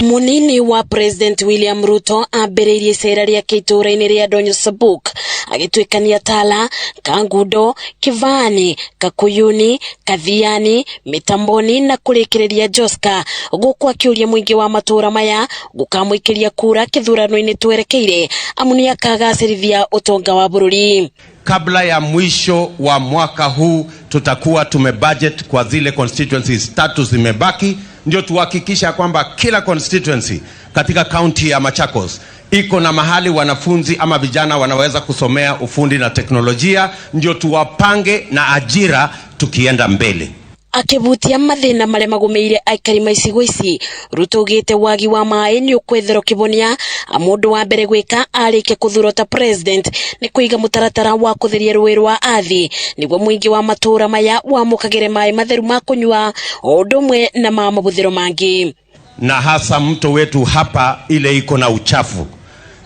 Munini wa President William Ruto ambĩrĩirie icera rĩake itũũra-inĩ rĩa Ndonyo Sabuk, agĩtuĩkania Tala, Kangundo, Kivani, Kakuyuni, Kathiani, Mitamboni na kũrĩkĩrĩria Joska, gũkũ akĩũria mũingĩ wa matũũra maya gũkamũikĩria kura kĩthurano-inĩ twerekeire, amu nĩakagacĩrithia ũtonga wa bũrũri. Kabla ya mwisho wa mwaka huu tutakuwa tumebudget kwa zile constituencies tatu zimebaki, ndio tuhakikisha kwamba kila constituency katika kaunti ya Machakos iko na mahali wanafunzi ama vijana wanaweza kusomea ufundi na teknolojia, ndio tuwapange na ajira tukienda mbele. Akĩbutia mathĩna marĩa magũmĩire aikari ma icigo ici, Ruto augĩte wagi wa maĩ nĩ ũkwetherwo kĩbonia. Mũndũ wa mbere gwĩka arĩkia kũthurwo ta president nĩ kũiga mũtaratara wa kũtheria rũĩ rwa Athi, nĩguo mũingĩ wa matũũra maya wamũkagĩre maĩ matheru ma kũnyua o ũndũ ũmwe na ma mahũthĩro mangĩ. Na hasa mto wetu hapa ile iko na uchafu,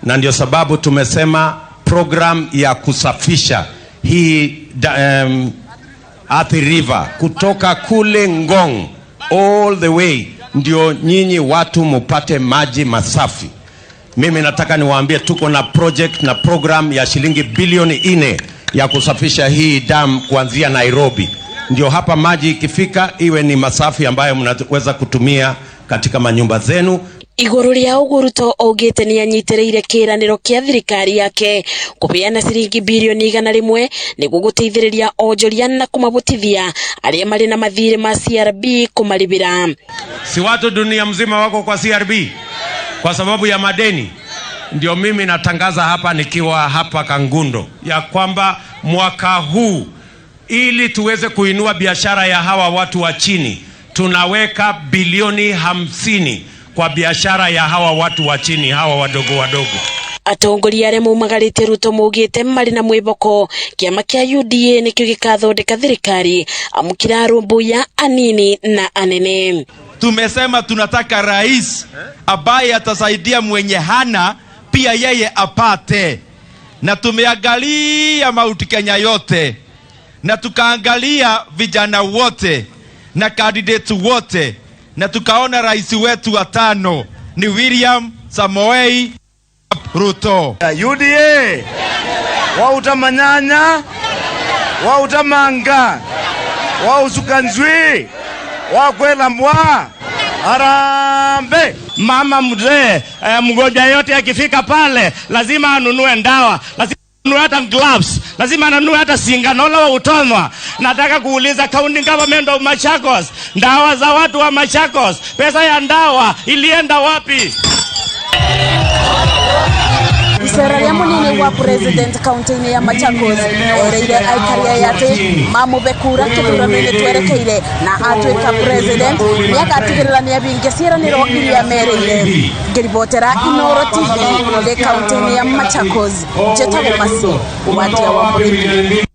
na ndio sababu tumesema program ya kusafisha hii Athi River kutoka kule Ngong all the way, ndio nyinyi watu mupate maji masafi. Mimi nataka niwaambie tuko na project na program ya shilingi bilioni 4 ya kusafisha hii dam kuanzia Nairobi, ndio hapa maji ikifika iwe ni masafi ambayo mnaweza kutumia katika manyumba zenu. Igũrũ rĩa ũguo, Ruto augĩte nĩ anyitĩrĩire kĩĩranĩro kĩa thirikari yake kũheana ciringi bilioni 100 nĩguo gũteithĩrĩria onjoria na kũmabotithia arĩa marĩ na mathirĩ ma CRB kũmarĩbĩra. Si watu dunia mzima wako kwa CRB kwa sababu ya madeni? Ndio mimi natangaza hapa nikiwa hapa Kangundo ya kwamba mwaka huu, ili tuweze kuinua biashara ya hawa watu wa chini, tunaweka bilioni 50 kwa biashara ya hawa watu wa chini, hawa wadogo wadogo. Atongoria arĩa maumagarĩte Ruto maugĩte marĩ na mwĩhoko kĩama kĩa UDA nĩkĩo gĩkathondeka thirikari, amu kĩrarũmbũiya anini na anene. Tumesema tunataka rais ambaye atasaidia mwenye hana pia yeye apate, na tumeangalia Mount Kenya yote na tukaangalia vijana wote na candidate wote, na tukaona rais wetu wa tano ni William Samoei Ruto. UDA wautamanyanya, wautamanga, wausukanzwi, wakwela mbwa harambe. Mama mzee, mgonjwa yote akifika pale lazima anunue ndawa, lazima anunue hata gloves, lazima anunue hata sindano wa utonwa. Nataka kuuliza county government of Machakos, ndawa za watu wa Machakos, pesa ya ndawa ilienda wapi? Icera rĩa mũnini wa president kaunti-inĩ ya Machakos erĩire aikari aya atĩ mamũbe kura kĩthurano-inĩ twerekeire na atuĩka president nĩagatigĩrĩra nĩabingia ciĩranĩro iria merĩire. Ngĩribotera Inoro TV ndĩ kaunti-inĩ ya Machakos, njĩtagwo Masi Watia wa Mũrĩmi.